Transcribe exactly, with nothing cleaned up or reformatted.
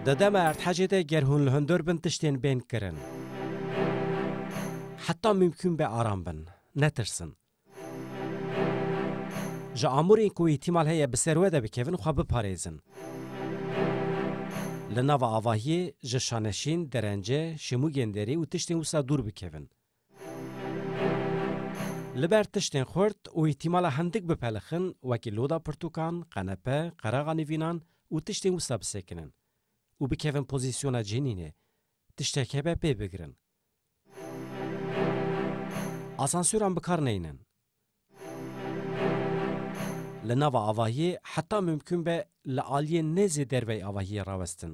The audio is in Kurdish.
Di dema erdhejê de ger hûn li hundir bin tiştên bên kirin. Heta mimkûn be aram bin. Netirsin. Ji amûrên ku îhtimal heye bi ser we de bikevin xwe biparêzin. Li nava avahiyê ji şaneşîn, derence, şemûgên derî û tiştên wisa dûr bikevin. Li ber tiştên xurt û îhtimala hindik bipelixin, wekî loda pirtûkan, qenepe, qeraxa nivînan û tiştên wisa bisekinin û bikevin pozîsyona cênînê, tiştek hebe pê bigirin. Asansûran bi kar neynin. Li nava avahiyê heta mimkûn be li aliyê nêzê dervey avahiyê rawestin.